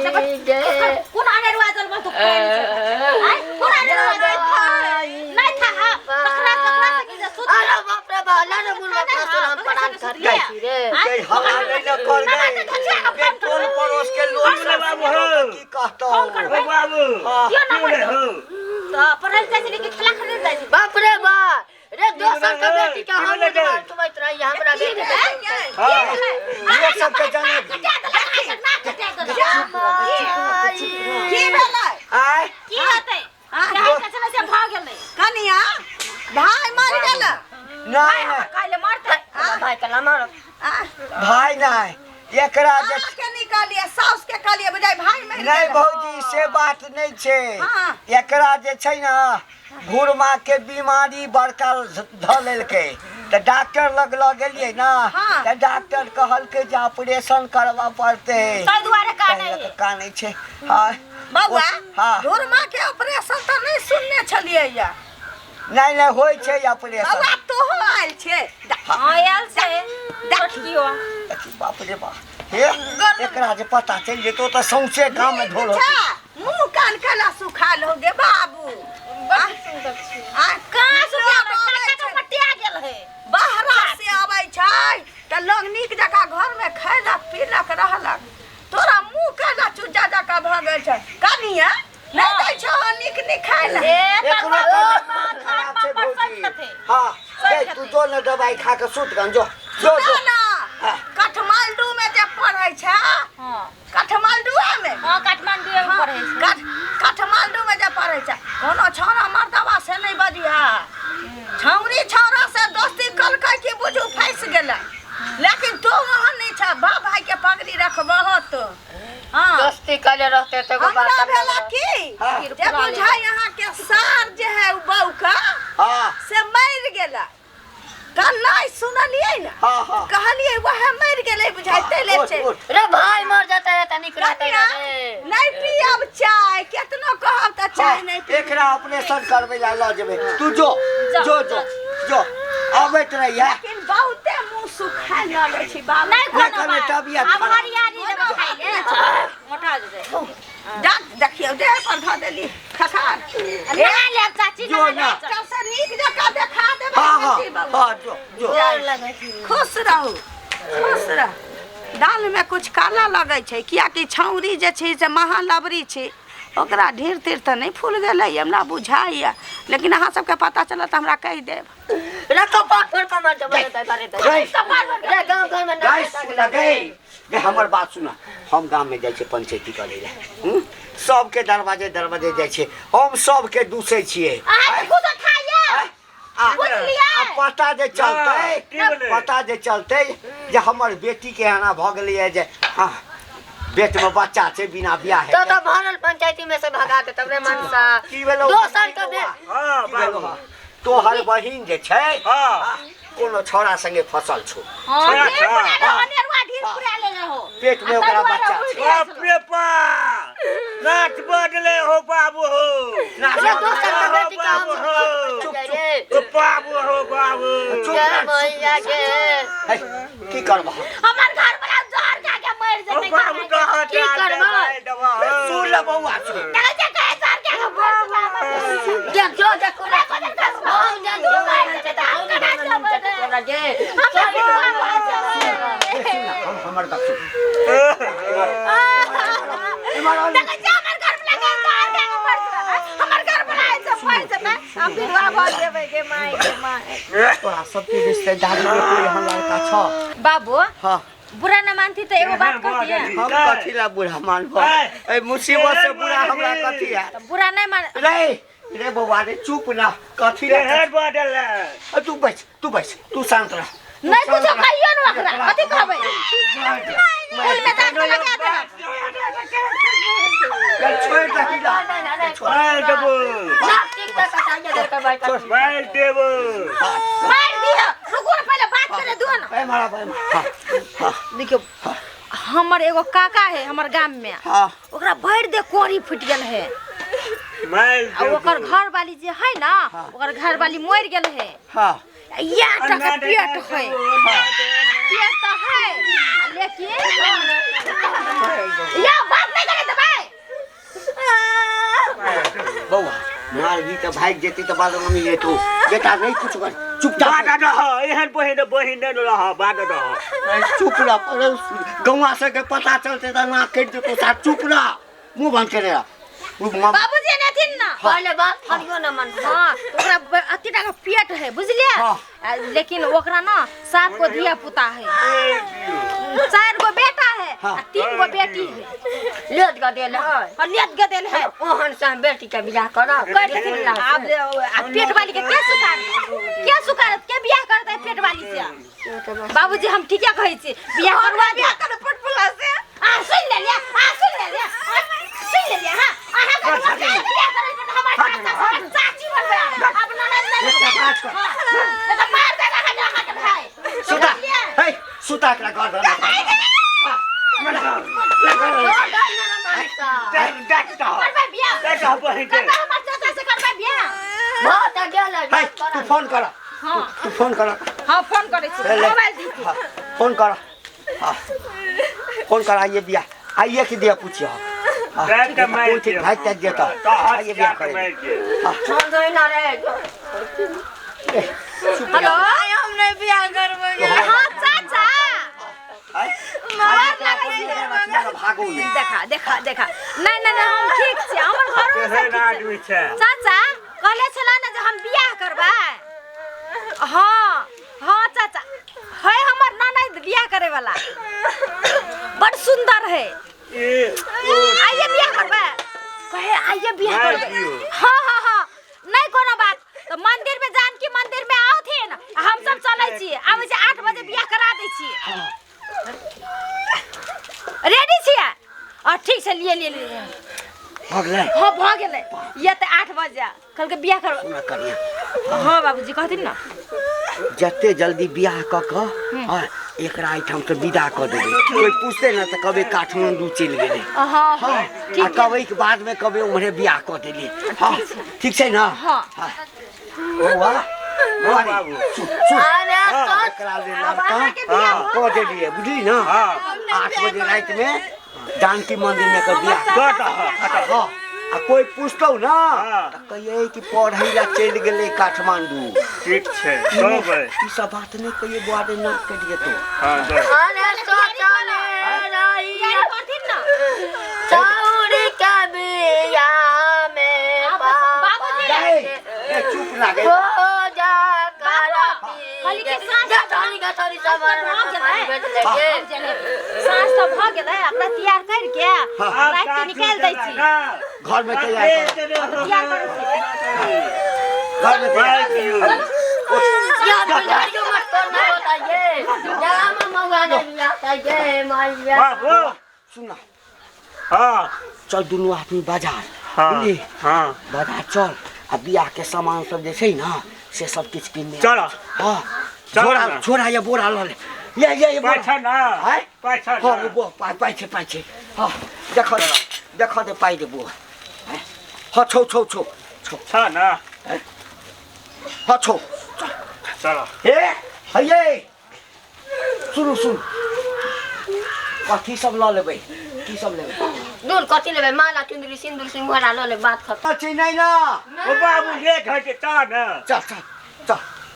गे कोन अनेरुआ जलमल तू खाइ छै आय कोन अनेरुआ नहीं था हां तकरा तकरा से की जे सुत अरे बाप रे बा ला रे मुलवा का सोना हम परान कर गई। छी रे गई हवा नहीं न कर गई बे टोल पड़ोस के लोग की सब बाबू हो? की कहतो ओ बाबू हाँ। क्यों ना की भेलै हो तो पढ़ल जाइ छै लेकिन खेला खेल जाइ छै बाप रे बा रे दोसर के बेटी के हम की भेलै गे? तुमैत रही हमरा बेटी के हाँ। ये सब के जाने कटा देलक नाक कटा देलक की भेलै आय की हेतै जाय के छलै से भऽ गेलै कनिया भाय मर गेल नहीं नहीं काल्हि मरतै भाई के लमार भाई नहीं एकरा जे के निकालिए साउस के कहलिए बुझाइ भाय मरि नहीं गेल भौजी से बात नहीं छै हाँ। एकरा जे छै ने घुरमा के बीमारी बड़का धऽ लेलकै तऽ डॉक्टर लग लऽ गेलियै ने हाँ। तऽ डॉक्टर कहलकै जे ऑपरेशन करबऽ पड़तै ताहि दुआरे कानै ताहि लऽ है कऽ कानै छै हँ बौआ हँ घुरमा के ऑपरेशन तऽ नहि सुनने छलियै या नहि नहि होइ छै ऑपरेशन बौआ तोहो आयल छै हँ आयल छै छोटकियो अथी बाप रे बाप हे एकरा जे पता चलि जेतौ तऽ सौंसे गाममे ढोल होतै मुँह कान केना सुखाल हो गे बाबू बड़ सुंदर छै कहाँ सुखा गेल काका पटिया गेल है बाहरा से अबै छै तऽ लोग नीक जकाँ घरमे खैलक पीलक रहलक तोरा मुँह केना चुज्जा जकाँ भऽ गेल छै कनिया नहि दै छौ नीक नीक खाय लए ए एकरो तबियत खराब छै भौजी हँ गै तू जो ने दवाई खा कऽ सुत गन जो जो जो सुनो ना हाँ। काठमांडू में जे पढ़ै छै हँ काठमांडूए में हँ काठमांडू में पढ़ै छै काठमांडू में जे पढ़ै छै कोनो छौड़ा मर्दवा से नहि बजिहा छौड़ी छौड़ा से दोस्ती कलकै कि बुझू फँसि गेलै लेकिन तू ओहन नहि छ बाप भाई के पगड़ी रखबहो तू हँ दोस्ती कले रहते तो एगो बात हमरा भेला की हाँ। जे बुझाइ अहाँ के सार जे है उ बहू का हाँ से मरि गेला कन्नाइ सुनलियै ने हाँ हाँ कहलियै वएह मरि गेलै बुझाइते ले उठ छै उठ रे भाई मर जाता है त निक रहते कनिया, रे नहि पियब चाय केतनो कहब तऽ चाय हाँ, नहि पियब एकरा ऑपरेशन करबै लए लऽ जेबै तू जो जो जो जो अबैत रहिया लेकिन बहुते मुँह सुखाय लगै छै बाबा नहि नहि कोनो कने बात तबियत आब खराब। हरियाली लेबै खाइ ले मोटा जेतै जा देखियौ देह पर धऽ देली खखार नहा लेब चाची जो नहा ना। लेब डॉक्टर से नीक जकाँ देखा देबै हाँ हाँ बेटी बबुआ। हाँ जो जो गोर लगै छी खुश रहू खुश रहू दालमे कुछ काला लगै छै किएकि छौरी जे छै से महालबरी छै ओकरा ढेर तेर तऽ नहि फूल गेलै हमरा बुझाइए लेकिन अहाँ सबके पता चलत तऽ हमरा कहि देब रे कपार फोड़ के मार देबो रे रे गई रे गांव घर में गई सुन गई गे हमर बात सुन हम गाम में जाइ छियै पंचायती करै लए हूँ? सबके दरवाजे दरवाजे जाइ छियै हम सबके दूसै छियै अहाँ के खुद खाइए आँय? आ बुझलियै? आ पता जे चलतै की भेलै? पता जे चलतै जे हमर बेटी के एना भऽ गेलैए जे हाँ पेट में बच्चा छै बिना बियाह तो तो भरल पंचायती में से भगा दे तब रे मनसा की भेलौ दोसर के बे हाँ की भेलौ बाबू हँ? तोहर बहिन जे छै हाँ कोनो छौड़ा संगे फसल छौ हँ छोड़ा ढेर छा। पुरा ले अनेरुआ ढेर पुरा ले रहो पेट में ओकरा बच्चा छै बाप रे बा नाच बदले हो बाबू हो नाच रे दोसर के बेटी का हम बाबू हो चुप रे ओ बाबू हो बाबू चुप जय ना, मैया के है, की करबह हमर घर वाला जहर खा के मर ओ जेतै बाबू तो की करबै? सुन ले बौआ सुन देखै छै कहे जहर खा के मर जेतै हमर देख जो देखो रे देखो देखो हम जान तू मर जेतै तऽ हम केना जेबै रे? रे हम तऽ विधवा भऽ जेबै। सुन ना, हम हमर बात सुन इम्हर आउ। देखै छै हमर घर वाला के जहर खा के मर जेतै हमर घर वाला जे मर जेतै हम विधवा भऽ जेबै गे माय गे माय तोरा सबके रिश्तेदारी में कोई एहन लड़का छौ बाबू हाँ बुरा न मानती तो एगो बात कहती है हम कथी ला बुढ़ा मानबो ए मुसीबत से बुढ़ा हमरा कथी है तो बुरा नहीं मान रे रे बौआ रे चुप ना कथी ला केहन बदल अ, तू बैठ तू बैठ तू शांत रह तू नहीं शांत कुछो रह। कहियो न ओकरा कथी कहबै फूल में दाग लगा देना चल, छोड़ दही ला छोड़ मार देबो मार देबो मार दियो रुको ना पहले बात करे दियो ना ए मारा भाई हाँ हाँ देखियो हमर एगो काका है हमर गाम में हाँ ओकरा भरि दे कोरी फूटि गेल है मार आ ओकर घर वाली जे है ना ओकर घर वाली मरि गेल है हाँ या टका पेट है पेट तो है आ लेकिन या बात नहीं करे तो बौआ मारबी तऽ भागि जेतै तऽ बदनामी हेतौ बेटा नहीं कुछ कर चुपचाप बाद रह एहन बहिन बहिन नहि रह बाद रह चुप रह गौआ सबके पता चलते तऽ नाक कटि जेतौ साथ चुप रह मुँह बंद करे रह बाबूजी नेथिन ना पहले बात फरियो न मन हाँ ओकरा अति टाका पेट है बुझलिए हाँ। लेकिन ओकरा ना 7 गो धिया पुता है 4 गो बेटा है हाँ। आ 3 गो बेटी है लेट गदेल है और लेट गदेल है ओहन से बेटी के बियाह करब कर देथिन आब पेट वाली के के सुकार के सुकारत के बियाह करतै पेट वाली से बाबूजी हम ठीके कहै छी बियाह करवा बियाह कर पटपुला से आ सुन ले लिया आ सुन ले लिया सुन ले लिया हां अहाँ के बियाह करै पर हमर चाचा चाची बनबै अब ननद नहीं हां त मार देगा हमरा अहाँ के भाई सुता हे सुता एकरा घर घर करबै बियाह बहिन करबै हमर चाचा से करबै बियाह बहुत गेल हे तू फोन कर हां तू फोन कर हां फोन करै छी ले, ले। मोबाइल दी हाँ, फोन कर हाँ फोन कर आइए बियाह आइए कि दिया पूछिए हाँ मारि कोन ठीक भागि तागि जेतौ आइए बियाह करे फोन धोइ ना रे हेलो हम नहीं बियाह करबै हां चाचा भागो नहीं देखा देखा देखा नहीं नहीं नहीं हम ठीक छी हमर घरो सब केहन ठीक छै आदमी छै चाचा कहले छला ने जे हम बियाह करबै हाँ हाँ चाचा है हमर ननद बियाह करे वाला बड़ सुंदर है आइए बियाह करबै कहे आइए बियाह करबै हाँ हाँ हाँ नहीं कोनो बात तो मंदिर में जानकी मंदिर में आओथिन हम सब चलै छी आबै छी 8 बजे बियाह करा दै छी रेडी छियै और ठीक छै लिए लिए लिए भऽ गेलै हाँ भऽ गेलै ये तऽ 8 बजे कहलकै बियाह करबै सुन कनिया हाँ बाबूजी कहथिन ना जते जल्दी बियाह कऽ कऽ हाँ एकरा एहिठाम से विदा कऽ देबै कोइ पूछते ना तऽ कहबै काठमांडू चलि गेलै हाँ हाँ आ कहबै कि बादमे कहबै उम्हरे बियाह कऽ देली हाँ ठीक छै ना हाँ। हाँ बौआ बौआ रे, सुन सुन अरे तो एकरा लेल लड़का कऽ देलियै बुझली ना 8 बजे रातिमे जानकी मंदिर में कर बियाह हाँ आ कोई पूछतौ ना तऽ कहियै कि पढ़ै ला चलि गेलै काठमांडू ठीक छै कहबै ई सब बात नहि कहियै बौआ रे नाक कटि जेतौ हाँ अरे सोचले रही तैयारी करथिन ना चौरी के बियाह में बाबूजी गै, ए, चुप लागे पूजा करती कहली कि साँझ गथरी गथरी सब भऽ गेलै साँझ तऽ भऽ गेलै अपना तैयार करके राति के निकालि दै छी घर में तैयार कर तैयार करै छी घर में तैयार कर या बिहारियो मत करना होता ये या मम्मा ने बियाह ये मैया बाबू सुन ना हाँ चल दुनू आदमी बाजार हाँ बुझली हाँ बाजार चल आ बियाह के सामान सब जे छै ना से सब किछु किनने चल हाँ चल झोरा ना। झोरा या बोरा लऽ ले ये ये ये बोरा पाछा ना आँय? पाछा हाँ ना बो पाइ पाइ छै पाइ छै हाँ देख देख दे पाइ दे बो हाँ छौ छौ छौ छौ छ ना हाँ छौ चल हे हैये सुनू सुनू कथी सब लऽ लेबै की सब लेबै दूर कथी लेबै माला चुंदरी सिंदूर सिंघोरा लऽ ले बात खत्म छै नहि ना ओ बाबू लेट होइ छै चल ना चल चल चल